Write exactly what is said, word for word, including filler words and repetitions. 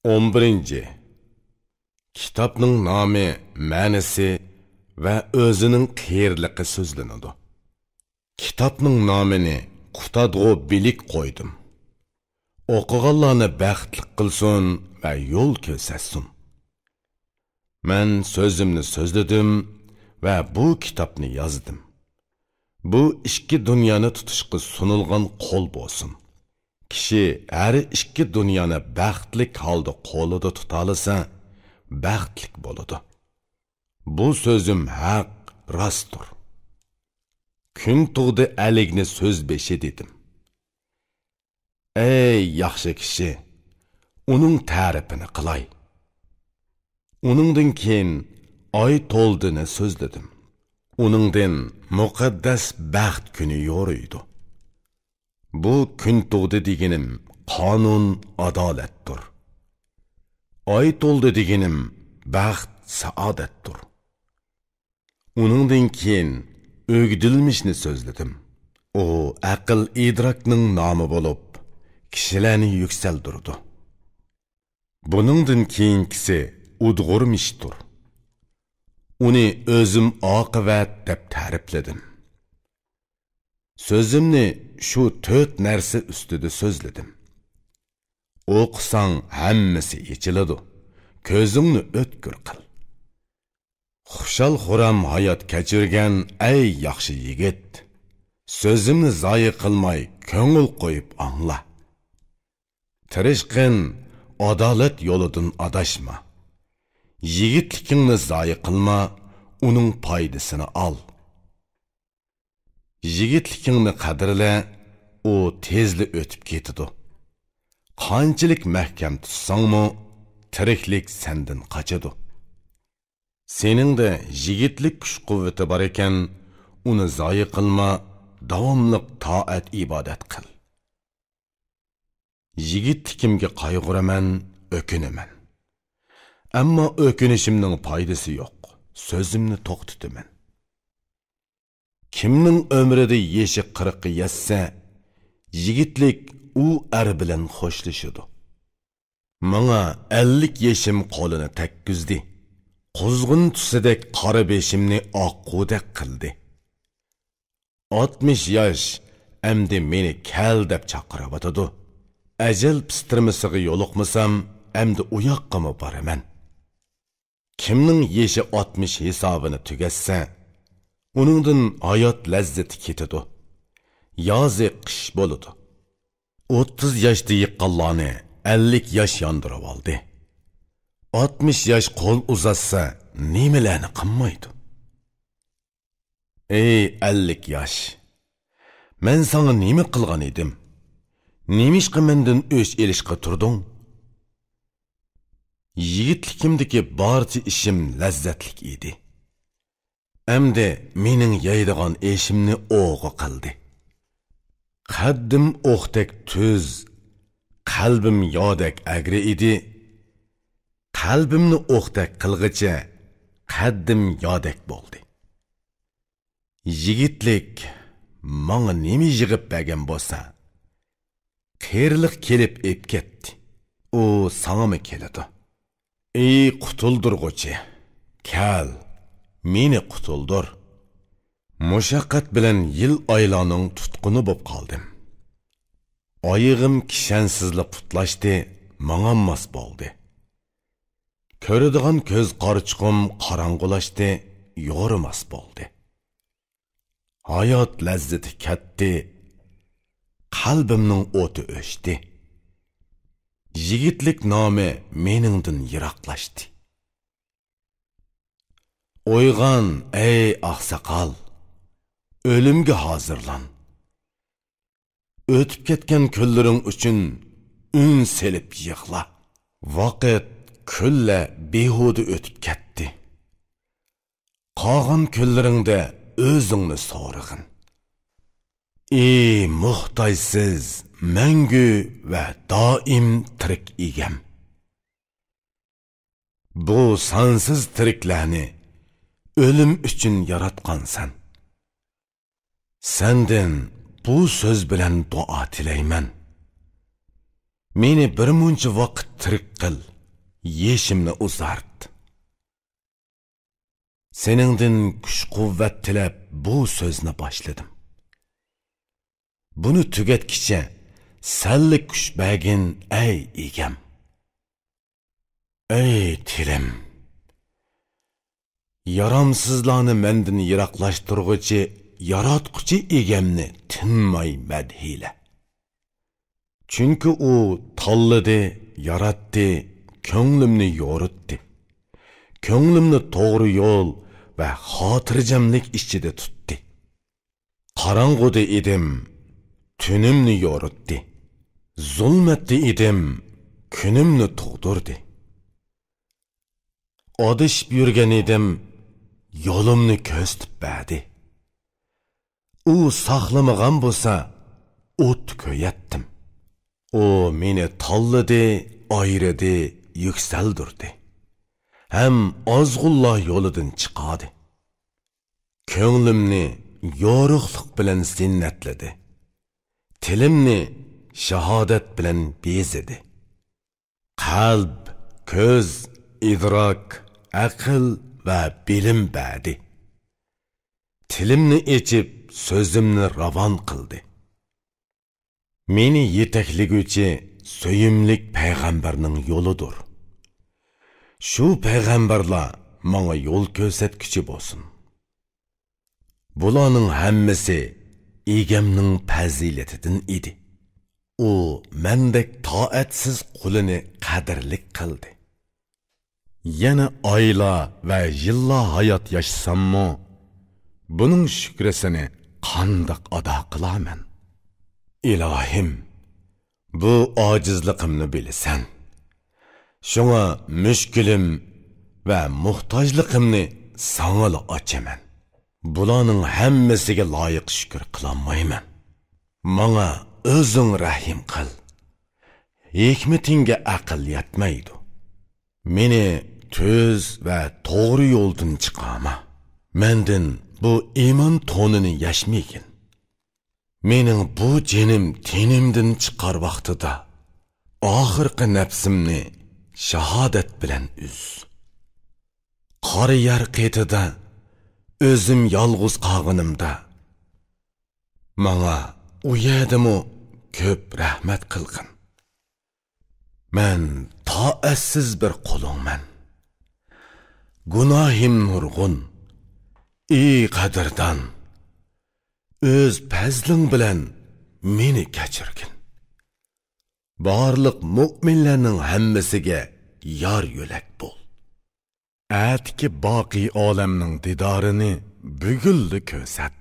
ئون بىرىنچى. كىتابنىڭ نامى، مەنىسى ۋە ئۆزىنىڭ قېرىلىقى سۆزلىنىدۇ. كىتابنىڭ نامىنى قۇتادغۇ بىلىك قويدۇم. ئوقۇغانلارنى بەختلىك قىلسۇن ۋە يول كۆرسەتسۇن. مەن سۆزۈمنى سۆزلىدىم ۋە بۇ كىتابنى يازدىم. بۇ ئىككى دۇنيانى تۇتۇشقا سۇنۇلغان قول بولسۇن. كىشى ھەر ئىككى دۇنيانى بەختلىك ھالدا قولىدا تۇتالىسا، بەختلىك بولىدۇ. بۇ سۆزۈم ھەق، راستتۇر. كۈن تۇغدى ئەلىگنى سۆز بېشى دېدىم. ئەي ياخشى كىشى، ئۇنىڭ تەرىپىنى قىلاي. ئۇنىڭدىن كېيىن ئاي تولدىنى سۆزلىدىم. ئۇنىڭدىن مۇقەددەس بەخت كۈنى يورۇيدۇ. بۇ كۈن تۇغدى دېگىنىم قانۇن، ئادالەتتۇر. ئاي تولدى دېگىنىم بەخت، سائادەتتۇر. ئۇنىڭدىن كېيىن ئۆگدۈلمىشنى سۆزلىدىم. ئۇ ئەقىل ئىدراكنىڭ نامى بولۇپ، كىشىلەرنى يۈكسەلدۈرىدۇ. بۇنىڭدىن كېيىنكىسى ئۇدغۇرمىشتۇر. ئۇنى ئۆزۈم ئاقىۋەت دەپ تەرىپلىدىم. سۆزۈمنى شۇ تۆت نەرسە ئۈستىدە سۆزلىدىم. ئوقۇساڭ ھەممىسى ئېچىلىدۇ. كۆزۈڭنى ئۆتكۈر قىل. خۇشال-خۇرام ھايات كەچۈرگەن ئەي ياخشى يىگىت! سۆزۈمنى زايە قىلماي، كۆڭۈل قويۇپ ئاڭلا. تىرىشقىن، ئادالەت يولىدىن ئاداشما. يىگىتلىكىڭنى زايە قىلما، ئۇنىڭ پايدىسىنى ئال. يىگىتلىكىڭنى قەدىرلە، ئۇ تېزلا ئۆتۈپ كېتىدۇ. قانچىلىك مەھكەم تۇتساڭمۇ، تىرىكلىك سەندىن قاچىدۇ. سېنىڭدە يىگىتلىك كۈچ-قۇۋۋىتى بار ئىكەن، ئۇنى زايە قىلما، داۋاملىق تائەت-ئىبادەت قىل. يىگىتلىكىمگە قايغۇرىمەن، ئۆكۈنىمەن. ئەمما ئۆكۈنۈشۈمنىڭ پايدىسى يوق، سۆزۈمنى توختىتىمەن. كىمنىڭ ئۆمرىدە يېشى قىرىققا يەتسە، يىگىتلىك ئۇ ئەر بىلەن خوشلىشىدۇ. ماڭا ئەللىك يېشىم قولىنى تەگكۈزدى. قۇزغۇن تۈسىدەك قارا بېشىمنى ئاققۇدەك قىلدى. ئاتمىش ياش ئەمدى مېنى كەل دەپ چاقىرىۋاتىدۇ. ئەجەل پىستىرمىسىغا يولۇقمىسام، ئەمدى ئۇياققىمۇ بارىمەن. كىمنىڭ يېشى ئاتمىش ھېسابىنى تۈگەتسە، ئۇنىڭدىن ھايات لەززىتى كېتىدۇ. يازى قىش بولىدۇ. ئوتتۇز ياشتا يىققانلارنى ئەللىك ياش ياندۇرۇۋالدى. ئاتمىش ياش قول ئۇزاتسا، نېمىلەرنى قىلمايدۇ؟ ئەي ئەللىك ياش! مەن ساڭا نېمە قىلغان ئىدىم؟ نېمىشقا مەندىن ئۆچ ئېلىشقا تۇردۇڭ؟ يىگىتلىكىمدىكى بارچە ئىشىم لەززەتلىك ئىدى. ئەمدى مېنىڭ يەيدىغان ئېشىمنى ئوغرى قىلدى. قەددىم ئوقتەك تۈز، قەلبىم يادەك ئەگرى ئىدى. قەلبىمنى ئوقتەك قىلغىچە، قەددىم يادەك بولدى. يىگىتلىك ماڭا نېمە يىغىپ بەرگەن بولسا، قېرىلىق كېلىپ ئېپ كەتتى. ئۇ ساڭىمۇ كېلىدۇ. ئەي قۇتۇلدۇرغۇچى، كەل، مېنى قۇتۇلدۇر. مۇشەققەت بىلەن يىل-ئايلارنىڭ تۇتقۇنى بوپ قالدىم. ئايىغىم كىشەنسىزلا پۇتلاشتى، ماڭالماس بولدى. كۆرىدىغان كۆز قارىچۇقۇم قاراڭغۇلاشتى، يورۇماس بولدى. ھايات لەززىتى كەتتى، قەلبىمنىڭ ئوتى ئۆچتى. يىگىتلىك نامى مېنىڭدىن يىراقلاشتى. ئويغان، ئەي ئاقساقال! ئۆلۈمگە ھازىرلان. ئۆتۈپ كەتكەن كۈنلىرىڭ ئۈچۈن ئۈن سېلىپ يىغلا. ۋاقىت، كۈنلەر بىھۇدە ئۆتۈپ كەتتى. قالغان كۈنلىرىڭدە ئۆزۈڭنى سورىغىن. ئى موھتاجسىز، مەڭگۈ ۋە دائىم تىرىك ئىگەم! بۇ سانسىز تىرىكلەرنى ئۆلۈم ئۈچۈن ياراتقانسەن. سەندىن بۇ سۆز بىلەن دۇئا تىلەيمەن. مېنى بىر مۇنچە ۋاقىت تىرىك قىل. يېشىمنى ئۇزارت. سېنىڭدىن كۈچ-قۇۋۋەت تىلەپ بۇ سۆزنى باشلىدىم. بۇنى تۈگەتكىچە سەنلا كۈچ بەرگىن، ئەي ئىگەم. ئەي تىلىم! يارامسىزلارنى مەندىن يىراقلاشتۇرغۇچى ياراتقۇچى ئىگەمنى تىنماي مەدھىيلە. چۈنكى ئۇ تاللىدى، ياراتتى، كۆڭلۈمنى يورۇتتى. كۆڭلۈمنى توغرا يول ۋە خاتىرجەملىك ئىچىدە تۇتتى. قاراڭغۇدا ئىدىم، تۈنۈمنى يورۇتتى. زۇلمەتتە ئىدىم، كۈنۈمنى تۇغدۇردى. ئادىشىپ يۈرگەن ئىدىم، يولۇمنى كۆرسىتىپ بەردى. ئۇ ساقلىمىغان بولسا، ئوتتا كۆيەتتىم. ئۇ مېنى تاللىدى، ئايرىدى، يۈكسەلدۈردى. ھەم ئازغۇنلار يولىدىن چىقاردى. كۆڭلۈمنى يورۇقلۇق بىلەن زىننەتلىدى. تىلىمنى شاھادەت بىلەن بېزىدى. قەلب، كۆز، ئىدراك، ئەقىل ۋە بىلىم بەردى. تىلىمنى ئېچىپ، سۆزۈمنى راۋان قىلدى. مېنى يېتەكلىگۈچى سۆيۈملۈك پەيغەمبەرنىڭ يولىدۇر. شۇ پەيغەمبەرلا ماڭا يول كۆرسەتكۈچى بولسۇن. بۇلارنىڭ ھەممىسى ئىگەمنىڭ پەزىلىتىدىن ئىدى. ئۇ مەندەك تائەتسىز قۇلىنى قەدىرلىك قىلدى. يەنە ئايلار ۋە يىللار ھايات ياشىساممۇ، بۇنىڭ شۈكرىسىنى قانداق ئادا قىلارمەن؟ ئىلاھىم، بۇ ئاجىزلىقىمنى بىلىسەن. شۇڭا مۈشكۈلۈم ۋە موھتاجلىقىمنى ساڭىلا ئاچىمەن. بۇلارنىڭ ھەممىسىگە لايىق شۈكۈر قىلالمايمەن. ماڭا ئۆزۈڭ رەھىم قىل. ھېكمىتىڭگە ئەقىل يەتمەيدۇ. مېنى تۈز ۋە توغرا يولدىن چىقارما. مەندىن بۇ ئىمان تونىنى يەشمىگىن. مېنىڭ بۇ جېنىم تېنىمدىن چىقار ۋاقتىدا، ئاخىرقى نەپسىمنى شاھادەت بىلەن ئۈز. قارا يەر قېتىدا ئۆزۈم يالغۇز قالغىنىمدا، ماڭا ئۇ يەردىمۇ كۆپ رەھمەت قىلغىن. مەن تائەتسىز بىر قۇلۇڭمەن. گۇناھىم نۇرغۇن. ئى قەدىردان، ئۆز پەزلىڭ بىلەن مېنى كەچۈرگىن. بارلىق مۆمىنلەرنىڭ ھەممىسىگە يار يۆلەك بول. ئەتىكى باقىي ئالەمنىڭ دىدارىنى بۈگۈنلا كۆرسەت.